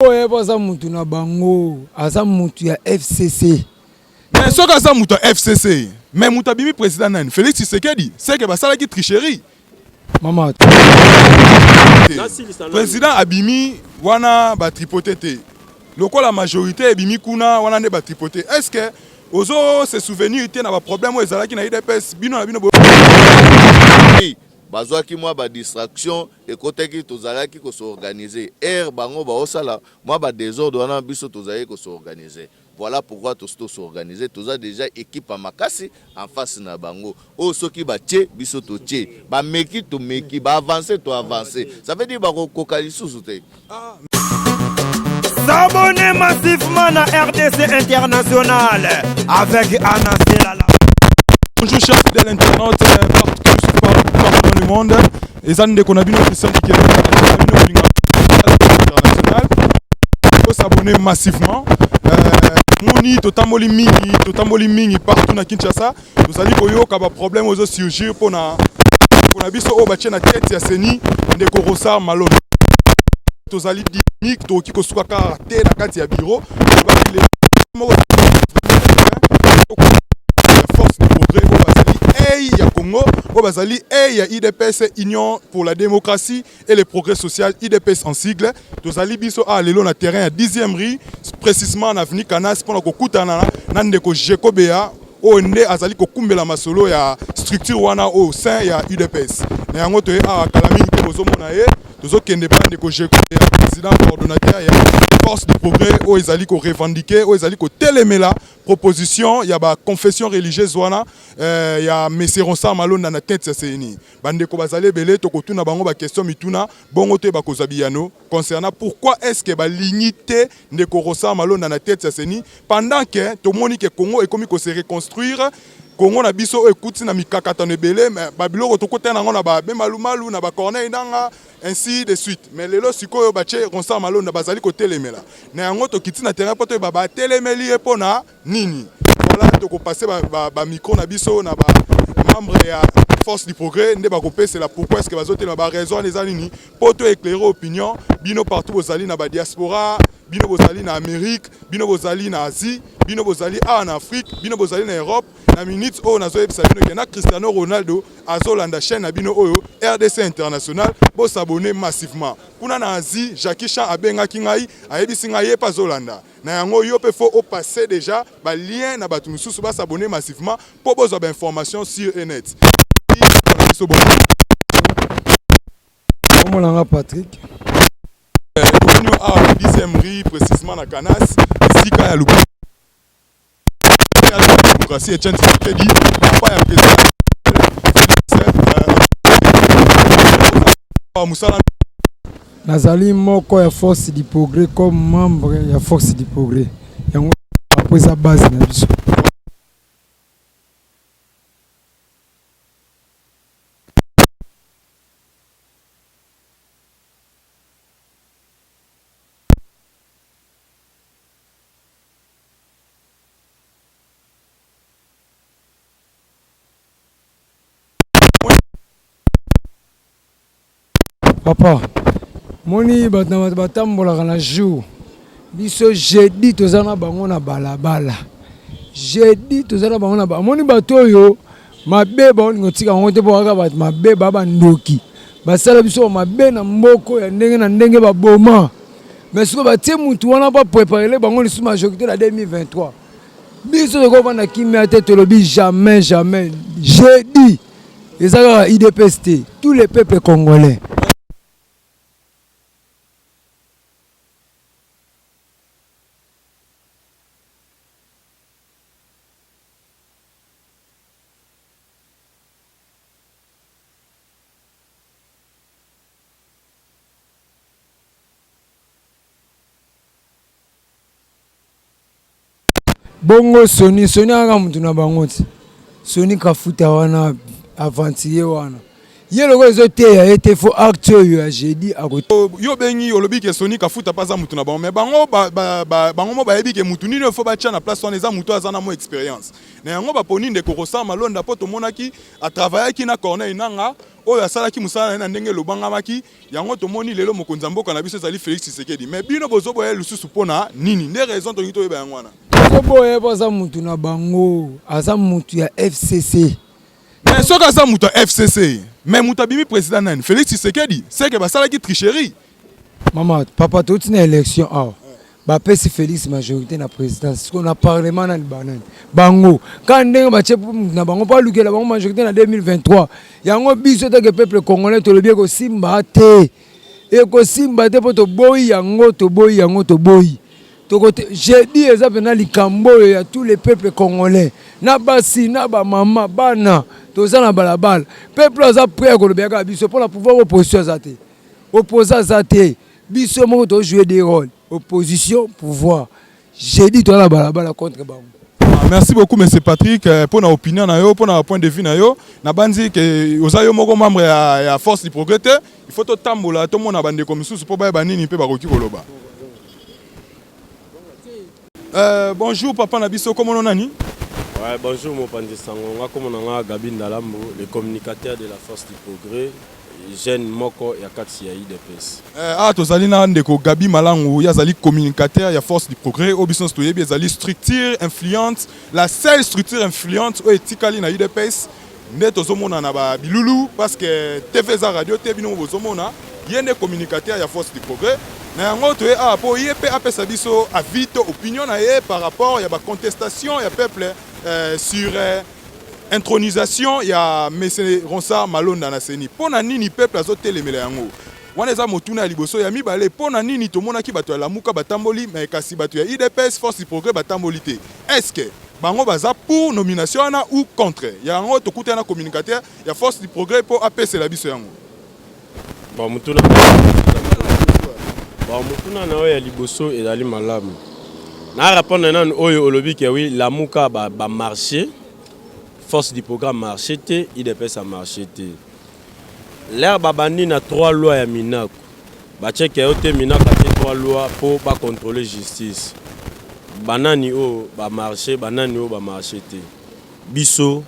Oyo aza mutu na bango, aza mutu ya FCC. Mais soki aza mutu ya FCC, mais mutu abimi président nani? Félix Tshisekedi, c'est que basalaki tricherie. Mama président abimi wana ba tripoter te. Lokola majorité ebimi kuna wana nde ba tripoter. Est-ce que ozo se souvenir te na ba problème oyo ezalaki na UDPS bino na bino? Bazwaki mwa ba distraction ekotaki, tozalaki ko s'organiser, heure bango baosala mwa ba desordre wana, biso tozalaki ko s'organiser. Voilà pourquoi tosi to s'organiser, toza dejà equipe ya makasi en face na bango oyo soki batie biso totie, bameki tomeki, ba avancer to avancer, ça veut dire bakokoka lisusu te. S'abonner massivement na RDC International avec Anna Selala. Bonjour chers fidèles internautes partout, partout dans le monde. Eza ndeko na bino Christian Dikelo na bino kolinga international. Faut s'abonner massivement. Moni totamboli mingi partout na Kinshasa. Tozali koyoka ba problème ozo surgir pona pona biso oyo batie na tête ya CENI ndeko Ronsard Malonda. Tozali dynamique, tokoki kosuka kaka te na kati ya bureau. Moko force de progrès oyo bazali ei ya Congo, oyo bazali ei ya UDPS, Union pour la démocratie et le progrès social, UDPS en sigle. Tozali biso a lelo na terrain ya 10e rue, précisément na avenue Canas, mpona kokutana na ndeko Jekobea oyo nde azali kokumbela masolo ya structure wana au sein ya UDPS. Na yango toye awa kala mingi te, bozomona ye, tozokende pa ndeko Jekobea, président coordonnateur ya force du progrès oyo ezali korevendiquer, oyo ezali kotelemela proposition ya ba confession religieuse wana ya Monsieur Ronsard Malonda na tête ya CENI. Bandeko bazali ebele, tokotuna bango ba question mituna bongo te, bakozwa biyano concernant pourquoi est-ce que balingi te ndeko Ronsard Malonda na tête ya CENI, pendant que tomoni ke Congo ekomi ko se reconstruire. Congo na biso oyo ekuti na mikakatano ebele, mais babiloko tokotana yango na ba Malumalu, na ba Corneille Nanga, ainsi de suite. Mais lelo sikoyo batie Ronsard Malonda, bazali kotelemela na yango. Tokiti na terrain mpo toyeba batelemeli ye mpo na nini. Voilà, tokopasser ba micro na biso na ba membre ya force du progrès nde bakopesela pourquoi est-ce que bazotelema, ba raison wana eza nini, mpo to éclairer opinion. Bino partout bozali na badiaspora, bino bozali na Amérique, bino bozali na Asie, bino bozali awa na Afrique, bino bozali na Europe, na minute oyo nazoyebisa bino ke na Cristiano Ronaldo azolanda chaîne na bino oyo RDC International. Bos'abonner massivement. Kuna na Asie, Jackie Chan abengaki ngai, ayebisi ngai ye mpe azolanda. Na yango yo mpe faut opasser déjà balien na bato mosusu bas'abonner massivement mpo bozwa bainformation sur enet na biso. Bon. Omonanga Patrick. Tomoni awa na 10e rue, précisément na Canas, esika ya lupa ya démocratie Etienne Tshisekedi, papa ya président Félix mosala. Nazali moko ya force du progrès, comme membre ya force du progrès, yango po eza base na biso. Papa, moni bato na bato batambolaka na jour. Biso jeudi toza na bango na balabala, jeudi toza na bango na ba moni bato oyo mabe baolinga otika yango te, mpo kaka bato mabe ba bandoki basala biso mabe na mboko ya ndenge na ndenge baboma. Mais sikoyo batie mutu wana mpo apréparer bango lisusu majorité na 2023. Biso tokovanda kimia te, tolobi jamais, jamais. Jeudi eza kaka UDPS te, tous les peuples congolais. Bongo Soni, Soni kaka mutu na bango ti Soni Kafuta wana, aventurier wana, ye lokola ezoteya ye te, faut acte oyo ya jeudi ako. Yo bengi, olobi ke Soni Kafuta mpe aza mutu na bango, mais bango bango mo bayebi ke mutu nini oyo faut batya na place wana eza mutu aza na mo expérience na yango. Baponi ndeko Ronsard Malonda mpo tomonaki atravaillaki na Corneille Nanga. Oyo asalaki mosala na ye na ndenge elobangamaki, yango tomoni lelo mokonzi ya mboka na biso ezali Felix Tshisekedi. Mais bino bozoboya ye lisusu mpo na nini? Nde raison tolingi toyeba yango wana. Tozoboya ye mpo aza mutu na bango, aza mutu ya FCC. Mais soki aza mutu ya FCC, mais mutu abimi president nani? Felix Tshisekedi, c'est que basalaki tricherie. Mama, papa touti na election awa. Bapesi Felix majorité na présidence. Sikoyo na parlement nani banani? Bango. Kaka ndenge batie na bango mpo alukela bango majorité na 2023. Yango biso take peuple congolais tolobi ekosimba te. Ekosimba te mpo toboyi yango, toboyi yango, toboyi. Tokote jeudi eza pena likambo oyo ya tous les peuples congolais na basi na ba mama bana toza na balabala peuple aza prêt ya kolobela kaka biso mpo na pouvoir opposition aza te opposant aza te biso moko to jouer des rôles opposition pouvoir jeudi toza na balabala contre bango. Ah, merci beaucoup monsieur Patrick euh, pour na opinion na yo pour na point de vue na yo na banzi que oza yo moko membre ya, ya force du progrès te il faut totambola tomona bandeko misusu mpo bayeba nini mpe bakoki koloba. Euh, bonjour papa na biso komono nani? Ouais, bonjour mopanzi sango nga komona nga Gabi Ndalambo le communicateur de la force du progrès jeune moko ya kati ya UDPS. Eh, awa tozali na ndeko Gabi Malangu ye azali communicateur ya force du progrès oyo biso nyonso toyebi ezali structure influente la seule structure influente oyo etikali na UDPS nde tozomona na ba bilulu parce que TV eza radio te bino bozomona ye nde communicateur ya force du progrès na yango toye awa mpo ye mpe apesa biso avis to opinion na ye par rapport ya ba contestation ya peuple euh, sur euh, intronisation ya monsieur Ronsard Malonda na CENI. Mpo na nini peuple azotelemela yango? Wana eza motuna ya liboso. Ya mibale, mpo na nini tomonaki bato ya Lamuka batamboli mais kasi bato ya UDPS, Force du Progrès batamboli te? Est-ce que bango baza pour nomination wana ou contre? Yango tokutana na communicateur ya Force du Progrès mpo apesela biso yango. Bon, motuna bon, motuna na oyo ya liboso ezali malamu. Na répondre nanu oyo olobi ke oui, Lamuka ba, ba marché, force du programme marché te, UDPS a marché te. L'heure babandi na trois lois ya Minaku, bacheke yo te Minaku atie trois lois po ba contrôler justice. Banani oyo ba marché, banani oyo ba marché te. Biso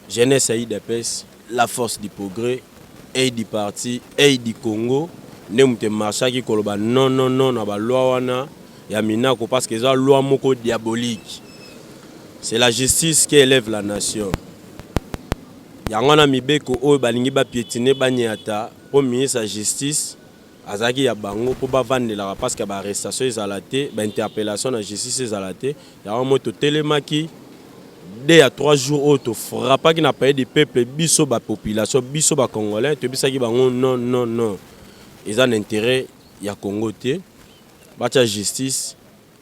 jeunesse ya UDPS La force du progrès, œil du parti, œil du Congo nde moto e marchaki koloba non non non na ba loi wana ya Minaku parce que eza loi moko diabolique. C'est la justice qui elève la nation. Yango wana mibeko oyo balingi ba pietiner ba niata mpo ministre ya justice azalaki ya bango mpo bavandelaka parce que ba arrestation ezala te, ba interpellation na justice ezala te. Yango moi totelemaki 2 à 3 jours oyo to frappaki na palais du peuple biso ba population biso ba congolais toyebisaki bango non non non eza na intérêt ya Congo te batia justice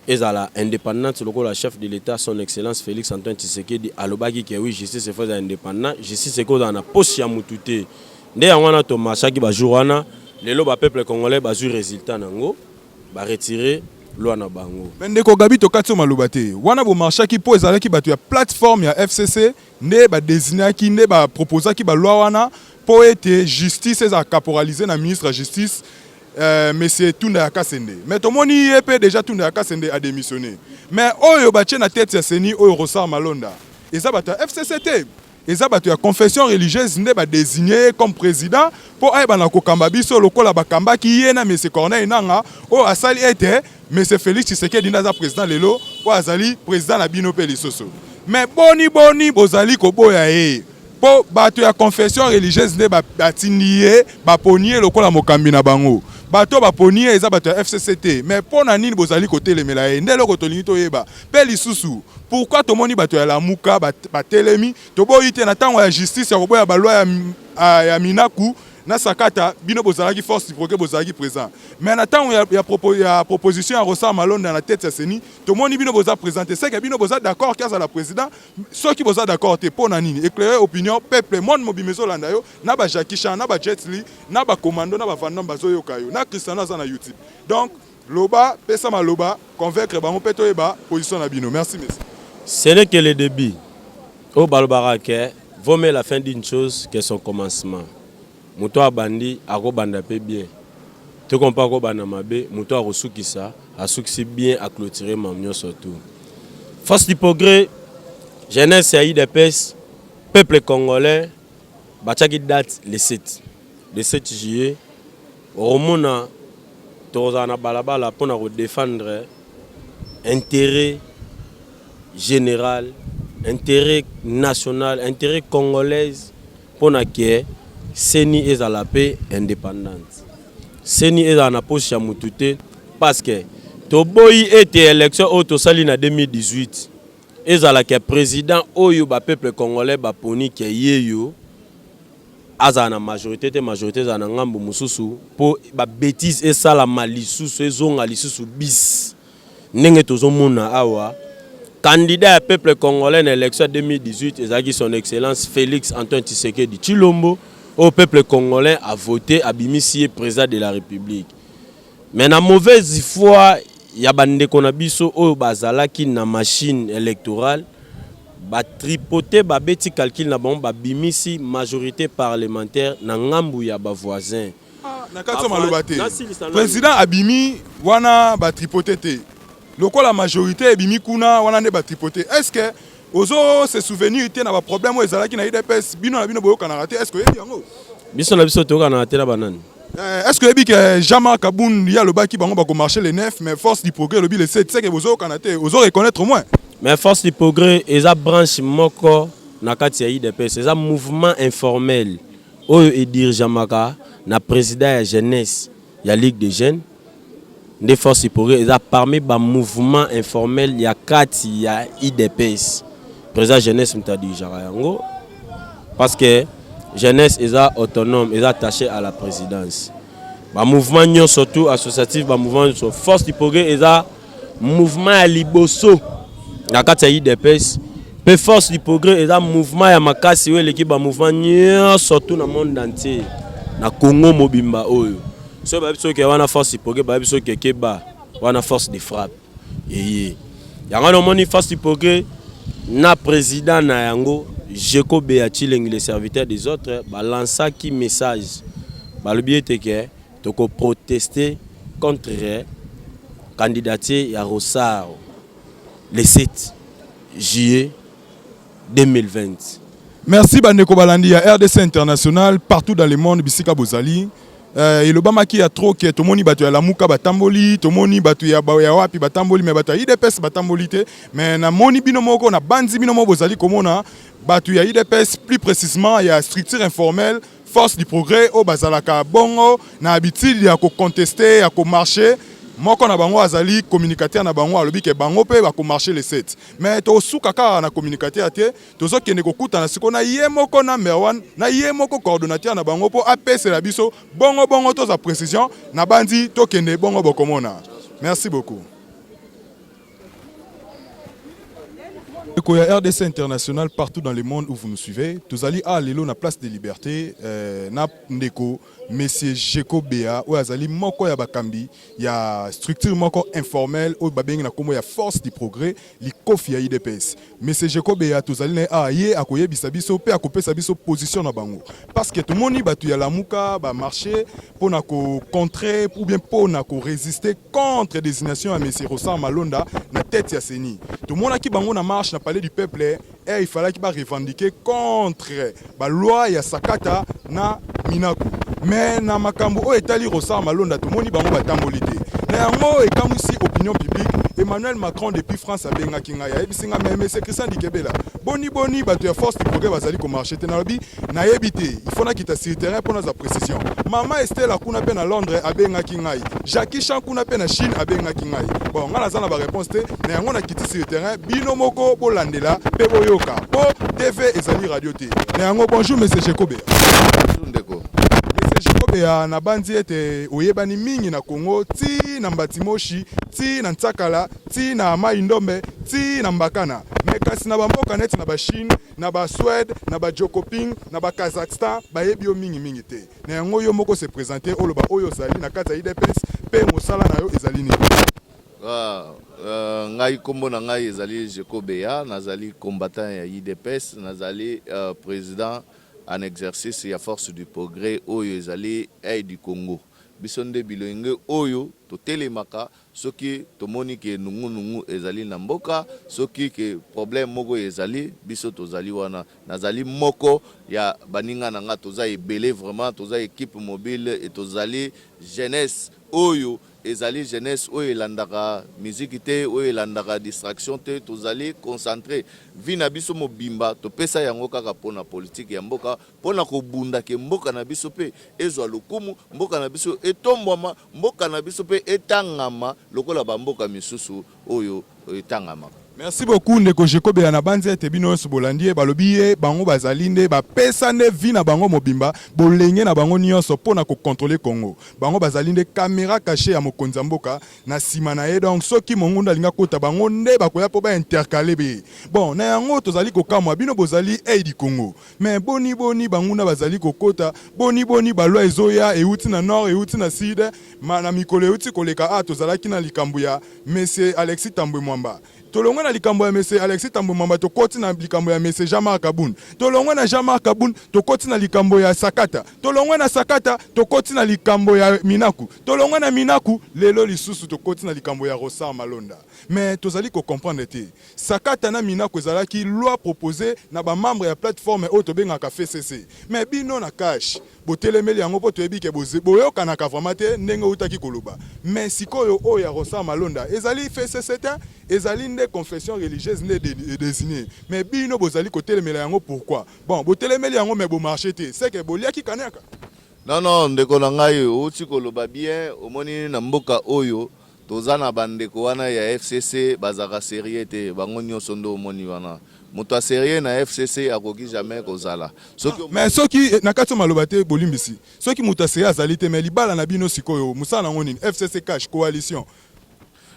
ezala independante lokola chef de l'État son excellence Félix Antoine Tshisekedi alobaki ke oui justice efo ezala independant justice ekozala na poche ya mutu te nde yango wana tomarchaki ba jour wana lelo ba peuple congolais bazwi résultat nango ba retirer loi na bango. Mais ndeko Gaby tokati yo maloba te wana bo marchaki po ezalaki batu ya plateforme ya FCC nde ba designaki nde ba proposaki ba loi wana po ete justice ezala caporalise na ministre ya justice euh, monsieur Tunda ya Kasende mais tomoni ye pe dejà Tunda ya Kasende a demissionne mais oyo batie na tete ya CENI oyo Rosar Malonda eza bato ya FCC te. Eza batu ya confession religieuse nde ba designer ye comme president po ayeba na kokamba biso lokola bakambaki ye na monsieur Corneille Nanga oyo asali ete monsieur Felix Tshisekedi nde aza president lelo oyo azali president na bino pe lisusu. Mais boni boni bozali koboya ye po batu ya confession religieuse nde batindi ye baponi ye lokola mokambi na bango. Bato oyo baponi ye eza batu ya FCC te mais pona nini bozali kotelemela ye nde eloko tolingi toyeba. Pe lisusu pourquoi tomoni bato ya lamuka batelemi toboyi te na tango ya justice ya koboya ba loi ya, ya Minaku na Sakata bino bozalaki force du progrès bozalaki present mais na tango ya, ya, propo, ya proposition ya Rosar Malonda na tete ya CENI tomoni bino boza present te c'est que bino boza d'accord ki azala president soki boza d'accord te pona nini éclairer opinion peuple monde mobima ezolanda yo na ba Jackie Chan na ba Jet Li na ba commando na ba Van Damme bazoyoka yo na Cristiano aza na YouTube donc Loba, pesa maloba, convaincre bango pe toyeba position na bino. Merci monsieur. Ce n'est que le debut. Oyo balobaka que vaut mieux la fin d'une chose que son commencement. Moto abandi akobanda pe bien. To comme pe akobanda mabe, moto akosukisa, asukisi bien a clôturer mam nionso tout. Force du progrès, jeunesse ya UDPS, peuple congolais batiaki date le 7. Le 7 juillet, okomona tokozala na balabala mpo na kodefendre intérêt général, intérêt national, intérêt congolaise, mpo na ke CENI ezala mpe indépendante. CENI ezala na poche ya mutu te, parce que toboyi ete élection oyo tosali na 2018 ezalaka président oyo bapeuple congolais baponi ke ye yo azala na majorité te, majorité ezala na ngambo mosusu, mpo babêtises esalama lisusu, ezonga lisusu bis ndenge tozomona awa. Candidat ya peuple congolais na élection ya 2018 ezalaki Son Excellence Félix Antoine Tshisekedi Tshilombo, oyo peuple congolais avote, abimisi ye président de la République. Mais na mauvaise foi ya bandeko na biso oyo bazalaki na machine électorale, batripote, babeti calcul na bango, babimisi majorité parlementaire na ngambu ya bavoisin. Na kati ya maloba te, président abimi wana, batripote te. Lokola majorité ebimi kuna wana nde batripote. Est ce que ozo se souvenir te na baproblème oyo ezalaki na UDPS? Bino na bino boyokanaka te, est ce que oyebi yango? Biso na biso toyokanaka te na banani? Est ce que oyebi ke Jean-Marc Kabund ye alobaki bango bakomarche le 9, mais Force du Progrès elobi le 7? C'est que bozoyokana te, ozo reconnaître moins. Mais Force du Progrès eza branche moko na kati ya UDPS, eza mouvement informel oyo edirigeamaka na président ya jeunesse ya Ligue des jeunes. Nde Force du Progrès eza parmi bamouvement informel ya kati ya UDPS. Président jeunesse moto adirigeaka yango, parce que jeunesse eza autonome, eza attaché à la présidence. Bamouvement nyonso tout associatif, bamouvement nyonso, Force du Progrès eza mouvement ya liboso na kati ya UDPS. Mpe Force du Progrès eza mouvement ya makasi oyo eleki bamouvement nyonso tout na monde entier, na Congo mobimba. Oyo soki bayebi soki wana Force du Progrès, bayebi soki ekeba wana force de frappe eye yango wana. Omoni Force du Progrès na président na yango Jeko Beya Chilengi, le serviteur des autres, balansaki message, balobi ete ke tokoproteste contre candidature ya Ronsard le 7 juillet 2020. Merci bandeko balandi ya RDC International partout dans le monde bisika bozali. Elobamaki ya trop ke tomoni bato ya Lamuka batamboli, tomoni bato ya wapi batamboli, mais bato ya UDPS batamboli te. Mais namoni bino moko, na banzi bino moko bozali komona bato ya UDPS, plus précisement ya structure informelle Force du Progrès, oyo bazalaka bongo na habitude ya koconteste, ya komarche. Moko na bango azali communicateur na bango, alobi ke bango mpe bakomarche le 7. Mais tosuka kaka na communicateur te, tozokende kokutana sikoyo na ye moko number one, na ye moko coordonnateur na bango, mpo apesela biso bongo bongo toza précision na bandi. Tokende bongo, bokomona. Merci beaucoup. Ndeko ya RDC International partout dans le monde où vous nous suivez, tozali a lelo na Place de Liberté na ndeko monsieur Jeko Bea, oyo azali moko ya bakambi ya structure moko informelle oyo babengi na nkombo ya Force du Progrès, likofi ya UDPS. Monsieur Jeko Bea, tozali na ye awa. Ye akoyebisa biso mpe akopesa biso position na bango, parce que tomoni bato ya Lamuka bamarche mpona kocontrer ou bien mpona korésister contre désignation ya monsieur Ronsard Malonda na tête ya CENI. Tomonaki bango na marche na Palais du Peuple e il fallaki barevendiquer contre baloi ya Sakata na Minaku. Mais na makambo oyo etali Ronsard Malonda, tomoni bango batamboli te. Na yango ekamwisi opinion publique. Emmanuel Macron depuis France abengaki ngai, ayebisi ngai: "Mais monsieur Christian Dikebela, boni boni bato ya Force du Progrès bazali komarche te?" Nalobi nayebi te, il faut nakita sur terrain mpo nazwa précision. Mama Estela kuna mpe na Londres abengaki ngai, Jackie Chan kuna mpe na Chine abengaki ngai. Bon, ngai naza na baréponse te. Na yango nakiti sur terrain, bino moko bolandela mpe boyoka, mpo TV ezali radio te. Na yango, bonjour monsieur Jekobe. Ndeko. Monsieur Jekobe, nabandi ete oyebani mingi na Congo, ti na Mbatimoshi, ti na Ntsakala, ti na Mai Ndombe, ti na Mbakana. Mais kasi na bamboka neti na Bachine, na Baswede, na Bajokoping, na Bakazakhstan, bayebi yo mingimingi te. Na yango yo moko se présente, oloba oyo ozali na kati ya UDPS mpe mosala na yo ezali nini. Ah, ngai nkombo na ngai ezali Jeko Beya, nazali combattant ya UDPS, nazali président en exercice ya Force du Progrès oyo ezali Aide du Congo. Biso nde bilenge oyo totelemaka soki tomoni ke nungu nungu ezali na mboka, soki ke problème moko ezali, biso tozali wana. Nazali moko ya baninga na nga, toza ebele vraiment, toza equipe mobile et tozali jeunesse oyo ezali jeunesse oyo elandaka musique te, oyo elandaka distraction te, tozali concentre. Vie na biso mobimba topesa yango kaka pona politique ya mboka, pona kobunda ke mboka na biso pe ezwa lokumu, mboka na biso etombwama, mboka na biso pe etangama lokola ba mboka misusu oyo etangamaka. Merci beaucoup ndeko Jekobela na banzi ete bino nyonso bolandi ye balobi ye bango bazali nde bapesa nde vie na bango mobimba bolenge na bango nyonso mpo na kocontrole Congo bango bazali nde camera cache ya mokonzi ya mboka na sima na ye donc soki mongunda alingi akota bango nde bakoya mpo ba intercale be bon na yango tozali kokamwa bino bozali ey du Congo Mais boni boni banguna bazali kokota, boni boni ba loi ezoya ewuti na nord ewuti na sud, ma na mikolo ewuti koleka awa tozalaki na likambo ya Monsieur Alexis Tambwe Mwamba. Tolongwe na likambo ya Monsieur Alexis Tambwe Mwamba tokoti na likambo ya Monsieur Jean-Marc Kabund. Tolongwe na Jean-Marc Kabund tokoti na likambo ya Sakata. Tolongwe na Sakata tokoti na likambo ya Minaku. Tolongwe na Minaku lelo lisusu tokoti na likambo ya Ronsard Malonda. Mais tozali ko comprendre te. Sakata na Minaku ezalaki loi proposee na ba membres ya plateforme oyo tobengaka FCC. Mais bino na CACH botelemeli yango mpo toyebi ke boyokanaka vraiment te ndenge owutaki koloba. Mais sikoyo oyo ya Ronsard Malonda ezali FCC te, ezali nde confession religieuse nde e designer. Mais bino bozali kotelemela yango pourquoi? Bon botelemeli yango mais bo marcher te, c'est que boliaki kaniaka? Non non ndeko na ngai owuti koloba bien, omoni na mboka oyo Toza na ba ndeko wana ya FCC bazalaka serieux te bango nioso nde omoni wana moto ya serieux na FCC akoki jamais kozala soki Mais soki na kati yo maloba te bolimbisi soki moto ya serieux azali te mais libala na bino sikoyo mosala na ngo nini FCC cash coalition.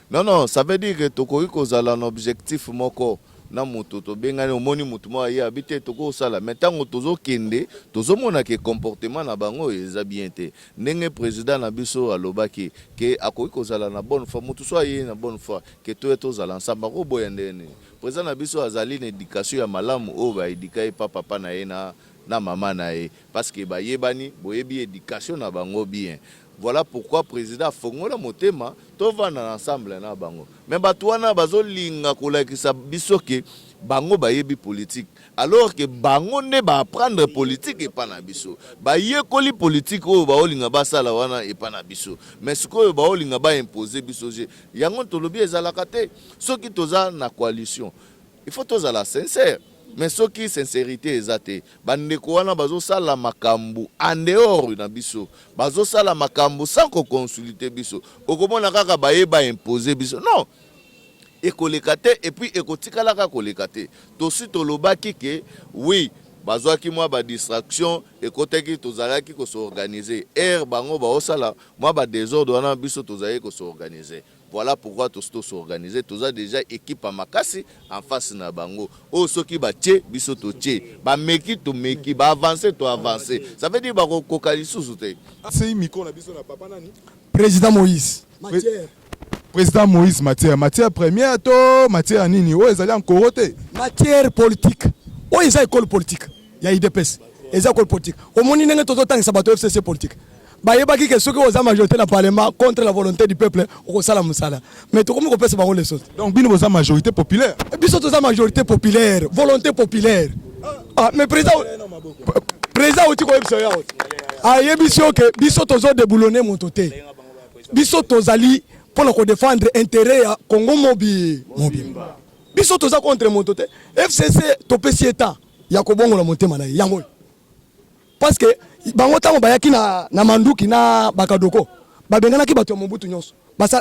Non non ça veut dire que tokoki kozala na objectif moko na moto tobengani omoni moto moko aye abi te tokoki kosala mais tango tozo kende tozo mona ke comportement na bango eza bien te Ndenge president na biso alobaki que akoki kozala na bonne foi, mutu soki aye na bonne foi que toya tozala ensemble ako boya ndenge nini? President na biso azali na education ya malamu oyo ba eduka ye pa papa na ye na na mama na ye parce que bayebani, boyebi education na bango bien. Voilà pourquoi president afongola motema tovanda na ensemble na bango. Mais batu wana bazo linga kolakisa biso que bango bayebi politique. Alors que bango nde ba apprendre politique epa na biso. Ba yekoli politique oyo baolinga basala wana epa na biso. Mais sikoyo baolinga ba imposer biso jeu. Yango tolobi ezalaka te. Soki toza na coalition, il faut tozala sincère. Mais soki sincerite eza te, ba ndeko wana bazo sala makambu en dehors na biso. Bazo sala makambu sans ko consulter biso. Okomona kaka baye ba imposer biso. Non! Ekoleka te et puis ekotikalaka koleka te. Tosi tolobaki que oui bazwaki mwa ba distractions ekotaki tozalaki ko s'organiser. Heure bango baosala mwa ba desordres wana biso tozalaki ko s'organiser. Voilà pourquoi tosi to s'organiser toza dejà equipe ya makasi en face na bango oyo soki batie biso totie, bameki tomeki, ba avancer to avancer. Ça veut dire bakokoka lisusu te. Apesi micro na biso na papa nani? President Moïse. Matière. President Moïse matière. Matière première to matière nini? Oyo ezali ankoro te. Matière politique. Oyo eza école politique ya UDPS. Eza école politique. Omoni ndenge tozotangisa bato FCC politique. Bayebaki ke soki oza majorité na parlement contre la volonté du peuple okosala mosala. Mais tokomi kopesa bango leçon. Donc bino boza majorité populaire. Biso toza majorité populaire, volonté populaire. Ah, mais président président outi koyebisa yo awa. Ayebisi yo ke biso tozo déboulonner moto te. Biso tozali pona ko défendre intérêt ya Congo mobi mobimba. Biso toza contre moto te. FCC topesi ye temps ya kobongola motema na ye yango oyo. Parce que bango tango bayaki na, na manduki na bakadoko babenganaki bato ya Mobutu nyonso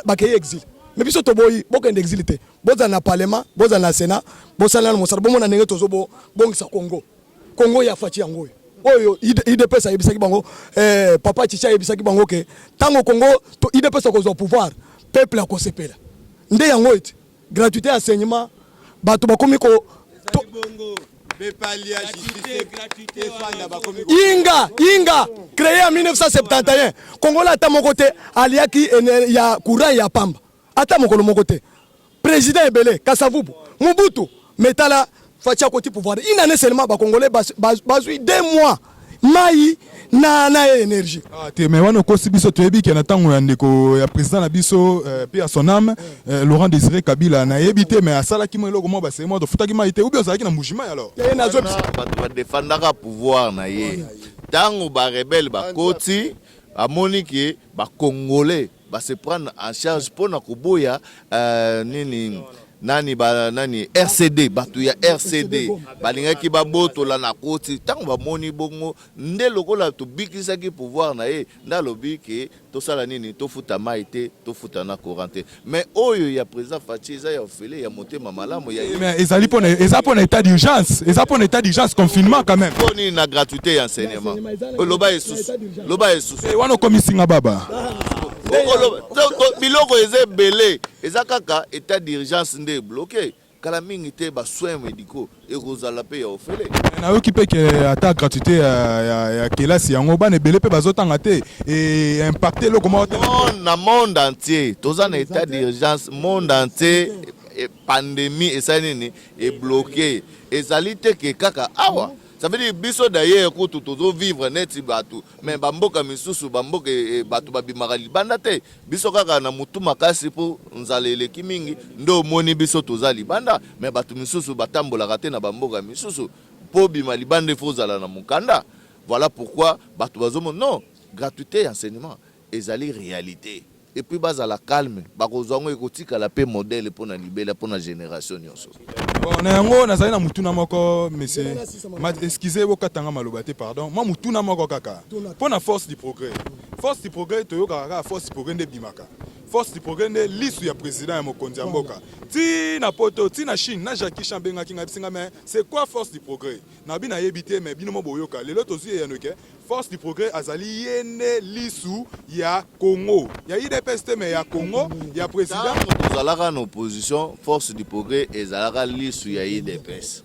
bakei exil. Mais biso toboyi bokende exil te, bozala na parlement, bozala na senat, bosala na mosala, bomona ndenge tozo bongisa Congo. Congo ya Fatshi yango oyo oyo UDPS ayebisaki bango eh, papa Chichi ayebisaki bango ke tango Congo to UDPS akozwa pouvoir peuple akosepela nde yango ete gratuité ya enseignement bato bakomi ko to, Inga Inga créé en 1971 Congolais ata moko te aliaki ya courant ya pamba ata mokolo moko te président ebele Kasavubu Mobutu mais tala Fatshi akoti pouvoir une année seulement ba Congolais bazui 2 mois. Mai na na énergie. Ah, te mais wana okosi biso. Toyebi ke na ntango ya ndeko ya président na biso, paix à son âme, Laurent Désiré Kabila, nayebi te, mais asalaki mwa eloko mwa baseye mwa tofutaki mai te, ou bien ozalaki na Mbujimayi alors? Ye nazobisa. Bato badefandaka pouvoir na ye. Ntango barebelles bakoti, amoni ke bacongolais base prendre en charge mpona koboya nini nani ba nani RCD. Bato ya RCD balingaki babotola na koti. Ntango bamoni bongo, nde lokola tobikisaki pouvoir na ye, nde alobi ke tosala nini? Tofuta mai te, tofuta na courant te. Mais oyo ya président Fatshi eza ya ofele, ya motema malamu ya Mais ezali mpona, eza mpona état d'urgence, eza mpona état d'urgence, confinement quand même. Mpo nini na gratuité ya enseignement? Loba esusu, loba esusu. Eh, wana okomisinga baba. Biloko eza ebele, eza kaka état d'urgence nde ebloquer. Kala mingi te, basoins médicaux ekozala mpe ya ofele. Nayoki mpe ke ata gratuité ya kelasi yango, bana ebele mpe bazotanga te, e impacte eloko moko te. Na monde entier toza na état d'urgence, monde entier. Pandémie esali nini? Ebloquer. Ezali te ke kaka awa. Ça veut dire biso d'ailleurs kutu tozovivre neti bato, mais bamboka misusu, bamboka bato babimaka libanda te. Biso kaka na mutu makasi mpo nzala eleki mingi, nde omoni biso toza libanda. Mais bato misusu batambolaka te na bamboka misusu. Mpo bima libanda, ifo ozala na mokanda. Voilà pourquoi bato bazomona non, gratuité ya enseignement ezali réalité. Et puis bazala calme, bakozwa yango, ekotikala mpe modèle mpona libela, mpona génération nyonso. Bon, na yango nazali na mutuna moko, monsieur. Excusez, bokatanga maloba te, pardon. Mwa mutuna moko kaka mpo na Force du Progrès. Force du Progrès, toyokaka kaka Force du Progrès nde ebimaka, Force du Progrès nde lisu ya président, ya mokonzi ya mboka, ti na poto, ti na Chine. Na Jackie Chan abengaki ngai, bisinga: "Mais c'est quoi Force du Progrès?" Nabi nayebi te, mais bino mo boyoka. Lelo tozwi eyano ke Force du Progrès azali ye nde lisu ya Congo, ya UDPS te, mais ya Congo, ya président. Ntango tozalaka na opposition, Force du Progrès ezalaka lisu ya UDPS.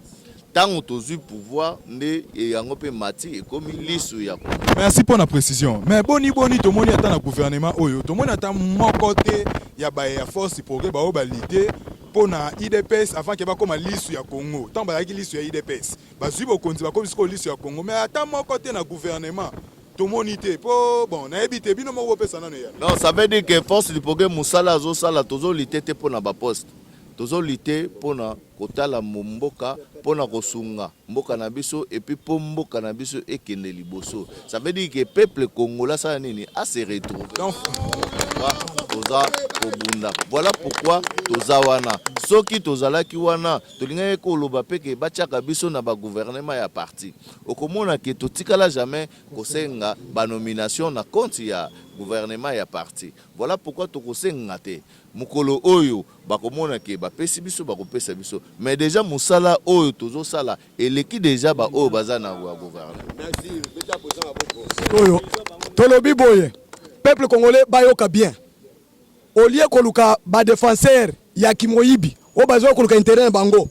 Ntango tozwi pouvoir, nde yango mpe mati, ekomi lisu ya Congo. Merci mpo na précision. Mais boni boni tomoni ata na gouvernement oyo, tomoni ata moko te ya baye ya Force du Progrès baoyo balite mpo na UDPS avant ke bakóma lisu ya Congo? Ntango bazalaki lisu ya UDPS, bazwi bokonzi, bakomi sikoyo lisu ya Congo, mais ata moko te na gouvernement tomoni te. Mpo bon, nayebi te, bino moko bopesa nano ya. Non, ça veut dire que Force du Progrès, mosala azosala, tozolite te mpo na baposte, tozolite mpona kotala mboka, mpona kosunga mboka na biso, et puis mpo mboka na biso ekende liboso. Ça veut dire que peuple congolais asala nini? Ase retrouve. Donc toza kobunda, voilà pourquoi toza wana. Soki tozalaki wana, tolingaki koloba mpe ke batiaka biso na bagouvernement ya parti. Okomona ke totikala jamais kosenga banomination na compte ya gouvernement ya parti. Voilà pourquoi tokosenga te. Mokolo oyo bakomona ke bapesi biso, bakopesa biso. Mais déjà mosala oyo tozosala eleki déjà baoyo baza na gouvernement. Oyo tolobi boye, peuple congolais bayoka bien: au lieu koluka badéfenseur ya kimoyibi oyo bazwa koluka intérêt na bango,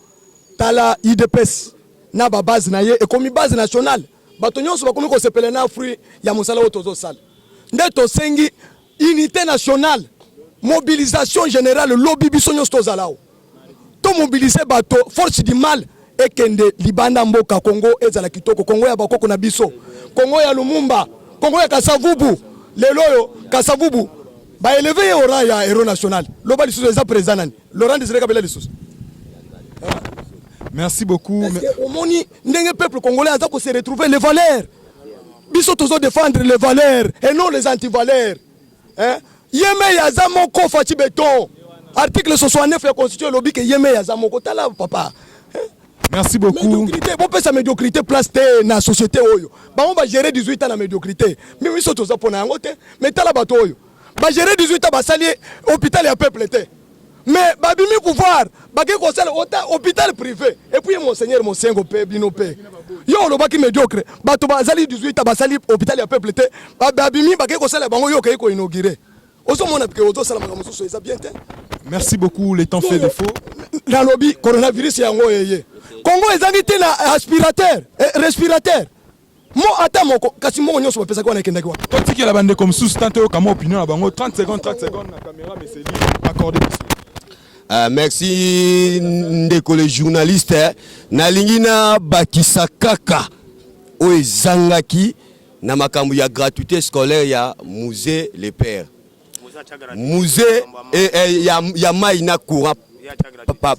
tala UDPS na babase na ye ekomi base nationale. Bato nyonso bakomi kosepela na fruit ya mosala oyo tozosala. Nde tosengi unité nationale, mobilisation générale. Lobi biso nyonso tozala awa, tomobiliser bato, force du mal ekende libanda. Mboka Kongo ezala kitoko, Kongo ya bakoko na biso, Kongo ya Lumumba, Kongo ya Kasavubu. Lelo oyo Kasavubu baélever ye au rang ya héros national. Loba lisusu, eza président nani? Laurent Désiré Kabila lisusu. Merci beaucoup. Est-ce que omoni ndenge peuple congolais aza kose retrouver? Les valeurs, biso tozo défendre les valeurs et non les antivaleurs, hein? Ye me aza moko, Fatshi Béton. Article 69 ya Constitution elobi ke ye me aza moko. Tala papa. Merci beaucoup. Médiocrité, bopesa médiocrité place te na société oyo. Bango bagérer 18 ans na médiocrité, mi biso toza mpona yango te. Mais tala bato oyo bagérer 18 ans, basali hôpital ya peuple te, mais babimi pouvoir, bakei kosala hôpital privé. Et puis monseigneur Mosengo mpe bino mpe, yo olobaki médiocre, bato bazali 18 ans, basali hôpital ya peuple te, babimi, bakei kosala bango, yo okei koinaugurer. Ozomona ke ozosala makambo mosusu eza bien te. Merci beaucoup. Le temps fait défaut. Nalobi coronavirus yango eye, Congo ezangi te na aspirateur, respirateur mo ata moko, kasi moko nyonso bapesaki wana ekendaki wana. Totikela bandeko mosusu tant toyoka mwa opinion na bango. 30 secondes, 30 secondes na caméra meseli accordé biso. Merci ndeko le journaliste. Nalingi na bakisa kaka. Oyo ezangaki na makambo ya gratuite scolaire ya Mzee le père. Mzee eh, eh, ya, ya mai na courant pa,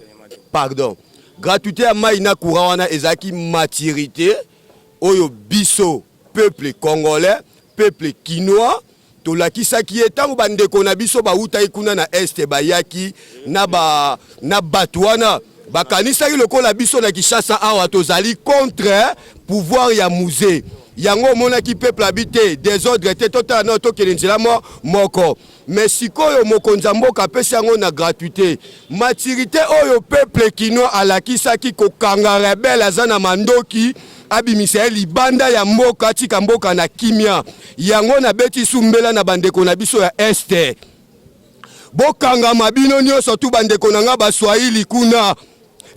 pardon. Gratuite ya mai na courant wana ezalaki maturite oyo biso peuple congolais, peuple kinois Tolakisaki ye tango ba ndeko na biso bawutaki kuna na Est bayaki na ba na batu wana bakanisaki lokola biso na Kinshasa awa tozali contre pouvoir ya Muze. Yango omonaki peuple abi te desordre te totala nano tokende nzela mo moko. Mais sikoyo mokonzi ya mboka apesi yango na gratuite. Maturite oyo peuple kinois alakisaki kokanga rebelle aza na mandoki abimisa ye libanda ya mboka atika mboka na kimia. Yango nabeti su mbela na bandeko na biso ya Est. Bokangama bino nyoso tu bandeko na nga baswahili kuna.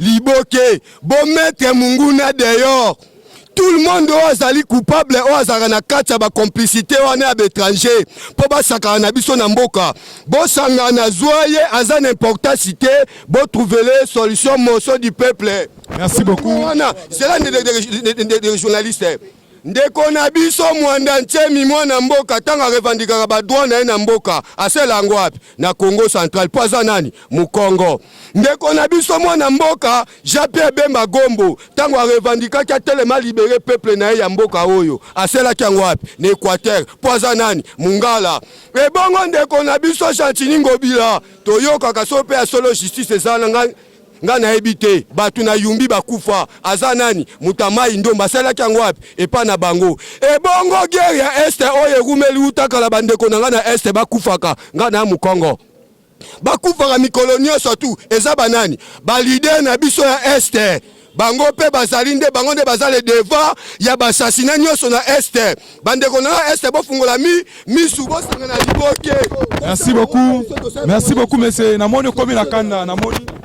Liboke, bo mettre munguna dehors. Tout le monde oyo azali coupable oyo azalaka na kati ya ba complicité wana ya ba étranger mpo basakana na biso na mboka, bosangana zwa ye aza na importance te, bo trouvele solution motion du peuple. Merci beaucoup. Wana zela de journaliste. Ndeko na biso Muanda Nsemi mwana mboka tango a revendikaka ba droits na ye na mboka asala yango wapi? Na Kongo central po aza nani? Mukongo. Ndeko na biso mwana mboka Jean Pierre Bemba Gombo tango a revendikaki atelema a libere peuple na ye ya mboka oyo asalaki yango wapi? Na Equateur po aza nani? Mungala. Ebongo ndeko na biso Gentiny Ngobila toyokaka soki pe ya solo justice eza na ngai Nga nayebi te batu na yumbi bakufa aza nani moto ya mayi ndombe asalaki yango wapi epa na bango ebongo guerre ya est oyo erumeli wuta kala ba ndeko na nga na est bakufaka nga na mukongo bakufaka mikolo nioso tu eza ba nani ba leader na biso ya est bango pe bazali nde bango nde baza le devant ya ba assassinat nioso na est bandeko na nga est bofungola mi misu bosanga na liboke. Merci beaucoup. Merci beaucoup monsieur. Namoni okomi na kanda namoni.